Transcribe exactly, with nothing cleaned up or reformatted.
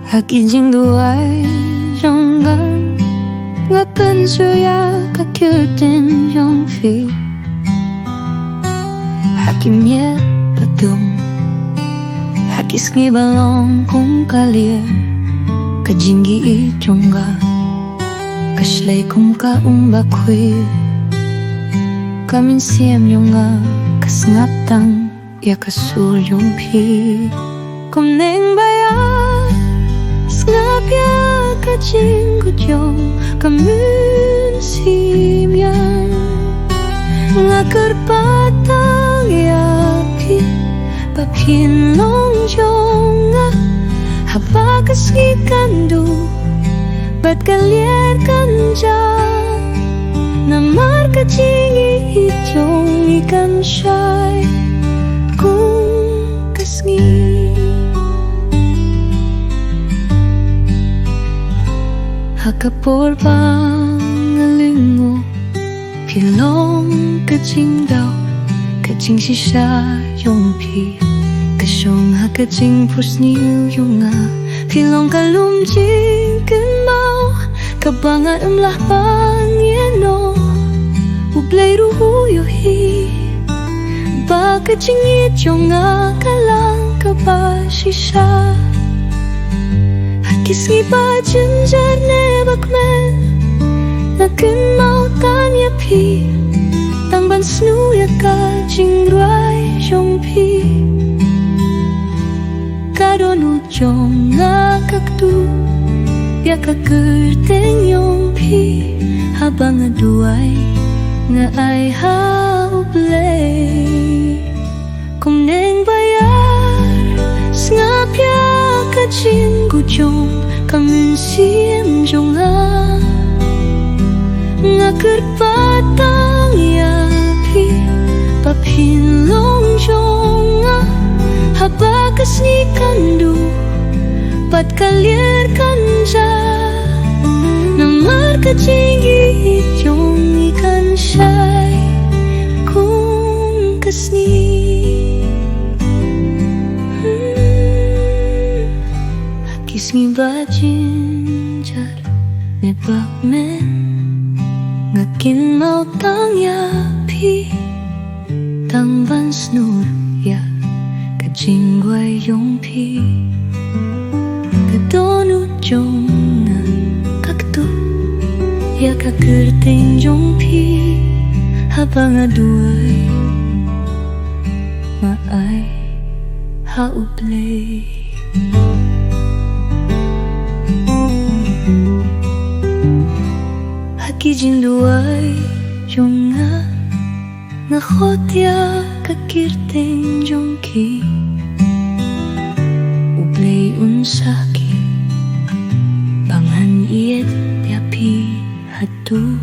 Ha ki jingduwai jong nga, nga pynsngew ïa ka kyrteng jong phi. Ha ki miet ba dum, ha ki sngi ba long kum ka lieh, ka jingïeit jong nga ka shlei kum ka um ba khwih. Ka mynsiem jong nga ka sngap tang ïa ka sur jong phi. Kum neng ba ïar sngap ïa ka jingkujong ka mynsiem ïa nga, kyrpad tang ïa phi ba phin long jong nga. Haba ka sngi kan duh bad ka lier kan jia, namar ka jingïeit jong ngi kan shai kum ka sngi. Ha ka por ba nga lyngngoh, phi long ka jingdaw, ka jingshisha jong phi. Ka shong ha ka jingphohsniew jong nga, phi long ka lum jingkynmaw kaba nga ym lah ban ïehnoh. U Blei ruh u ïohi ba ka jingïeit jong nga ka long kaba shisha. Ha ki sngi ba jynjar ne ba kmen, nga kynmaw tang ïa phi, tang ban sngewthuh ïa ka jingrwai jong phi. Ka dohnud jong nga ka kdup ïa ka kyrteng jong phi. Haba nga duwai, nga ai ha U Blei. Kum neng ba ïar sngap ïa ka jingkujong ka mynsiem jong nga. Nga kyrpad tang ïa phi ba phin long jong nga. Haba ka sngi kan duh bad ka lier kan jia, namar ka jingïeit jong ngi kan shai kum ka sngi. Hmm. Ha ki sngi ba jynjar ne ba kmen, nga kynmaw tang ïa phi, tang ban sngewthuh ïa ka jingduwai jong phi. Ka dohnud jong nga ka kdup ïa ka kyrteng jong phi. Haba nga duwai, nga ai ha U Blei. Ha ki jingduwai jong nga, nga khot ïa ka kyrteng jong ki. U Blei un sakhi ba ngan ïeit ïa phi haduh